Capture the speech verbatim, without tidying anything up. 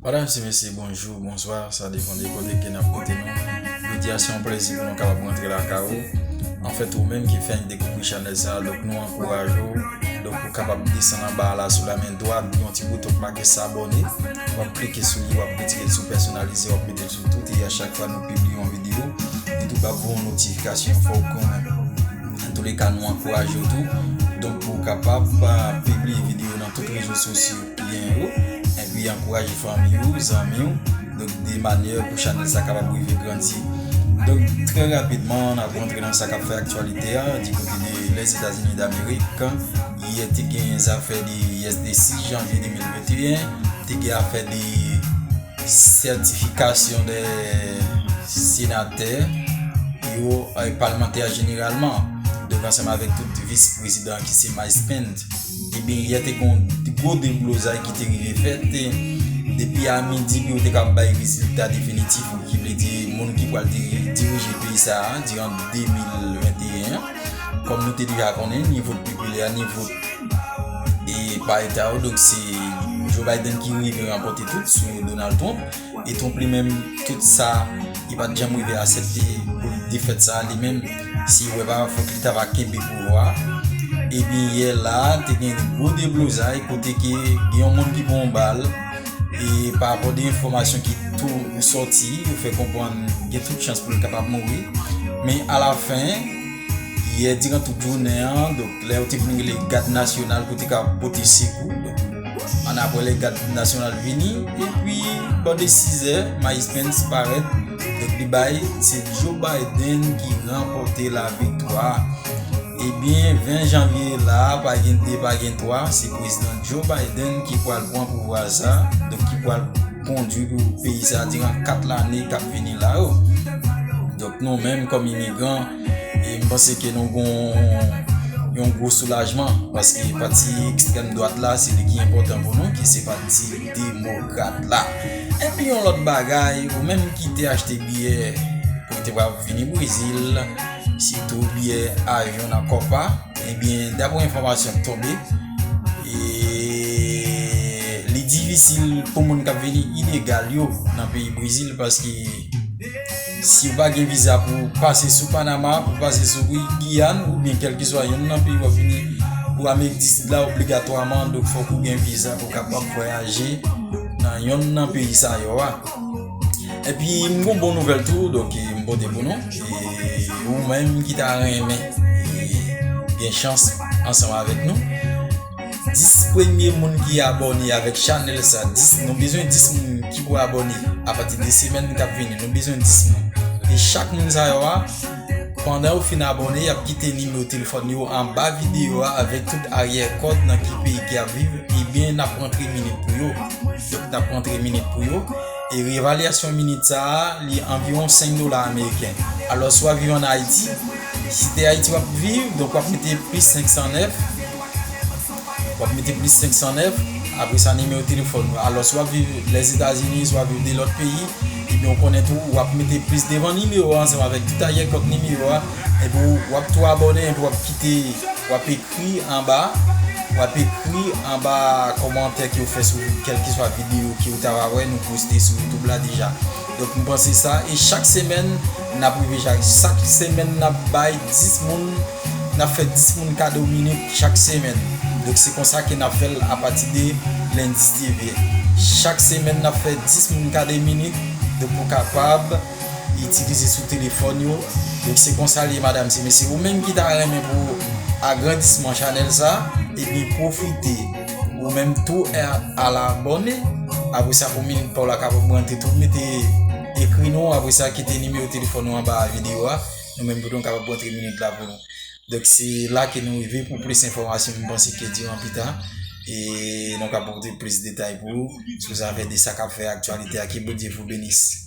Medam e mesye, bonjou, bonswa, sa depann de kote ke n ap koute nou. Jodi a se yon plezi pou nou kapab rantre lakay ou. Anfèt, ou menm ki fenk dekouvri chanèl sa, donk nou ankouraje w. Donk ou kapab desann anba a la sou la men dwat, gen yon ti bouton k make s'abonner. W ap klike sou li, w ap retire l sou pèsonalize, w ap mete l sou tout, e a chak fwa nou pibliye yon videyo, YouTube ap voye yon notifikasyon, fò w konnen. Antouleka, nou ankouraje w tou. Donk pou w kapab, ah, pibliye videyo nan tout rezo sosyo ki gen yo, epi ankouraje fanmi w, zanmi w, donk de manyè pou chanèl sa kapab rive grandi. Donk trè rapidman, n ap rantre nan sa k ap fè aktyalite a, di kote de Lèzetazini Damerik. Yè te gen zafè de, yè de sis janvye de mil venteyen, te gen afè de sètifikasyon de senatè yo, eh, palmantè jeneralman, donk ansanm avèk tout vis prezidan ki se Mike Pence. Ebyen, yè te gon gwo deblozay ki te rive fèt, eh, depi a midi pou yo te kapab bay rezilta definitif, ki vle di moun ki pral di-, dirije peyi sa a diran de mil venteyen an. Kòm nou te deja konnen, ni vot popilè, ni vot e pa eta yo, donk se Joe Biden ki rive ranpòte tout sou Donald Trump. E Trump li menm, tout sa, li pa t janm rive aksepte pou defèt sa a li menm, si wè pa fòk li ta va kenbe pouvwa. Ebyen, yè la, te gen gwo deblozay kote ke gen yon moun ki pran yon bal, e pa rapò de enfòmasyon ki tou sòti, yo fè konprann gen tout chans pou l kapab mouri. Men alafen, yè, diran tout jounen an, donk lè yo te vin rele gad nasyonal pou te ka pote sekou, donk annapre lè gad nasyonal vini, epi bò de sizè, Mike Pence parèt, donk li bay, se Joe Biden ki ranpòte laviktwa. Ebyen, ven janvye la, pa gen de, pa gen twa, se prezidan Joe Biden ki pral pran pouvwa sa, donk ki pral kondui pou peyi sa diran kat lane k ap vini la yo. Donk nou menm kòm imigran, e m panse ke nou gon yon gwo soulajman, paske pati ekstrèm dwat la, se li ki enpòtan pou nou, ki se pati demokrat la. Epi yon lòt bagay, ou menm ki te achte biyè pou te va vini Brezil, sitou biyè avyon nan Copa, ebyen, daprè enfòmasyon k tonbe, e li difisil pou moun k ap vini ilegal yo nan peyi Brezil, paske si w pa gen viza pou pase sou Panama, pou pase sou Gwi-, Giyàn, oubyen kèlkeswa yonn nan peyi w ap vini, pou Amerik di Sid la, obligatwaman, donk fòk ou gen viza pou kapab vwayaje nan yonn nan peyi sa yo a. Epi m gon bon nouvèl tou, donk, e, m pote pou nou. E ou menm ki ta renmen, e, gen chans ansanm avèk nou, dis premye moun ki abòne avèk chanèl sa, dis, nou bezwen dis moun ki pou abòne apati de semèn k ap vini. Nou bezwen dis moun. E chak moun sa yo a, pandan yo fin abòne, y ap kite nimewo telefòn yo anba videyo a avèk tout aryè kòd nan ki peyi ke y ap viv, ebyen, n ap rantre minit pou yo. Donk, n ap rantre minit pou yo. E revalyasyon minit sa a, li anviwon senk dola ameriken. Alò, si w ap viv ann Ayiti, si te Ayiti w ap viv, donk w ap mete plis senk san nèf, w ap mete plis senk san nèf, apre sa nimewo telefòn ou. Alò, si w ap viv Lèzetazini, si w ap viv de lòt peyi, ebyen, ou konnen tou, w ap mete plis devan nimewo a ansanm avèk tout aryè kòd nimewo a, epi w ap tou abòne, epi w ap kite, w ap ekri anba, w ap ekri anba kòmantè ke w fè sou kèlkeswa videyo ke w ta va wè nou poste sou YouTube la deja. Donk, m panse sa, e chak semèn, n ap rive chak, chak semèn, n ap bay dis moun, n ap fè dis moun kado minit chak semèn. Donk, se konsa ke n ap fè l apati de lendi ki vini. Chak semèn, n ap fè dis moun kado minit, donk, pou kapab itilize sou telefòn yo. Donk, se konsa li ye, medam e mesye. Ou menm ki ta renmen pou agrandisman chanèl sa, ebyen, pwofite ou menm tou al abòne. Apre sa, pou minit pa w la kapab rantre tou, mete, ekri nou, apre sa, kite nimewo telefòn ou anba videyo a. Nou menm tou, nou kapab rantre minit la pou nou. Donk, se la ke nou rive. Pou plis enfòmasyon, m panse ke diran pita, e nou ka pote plis detay pou ou sou zafè de sa k ap fè aktyalite a. Ke Bondye vous bénisse.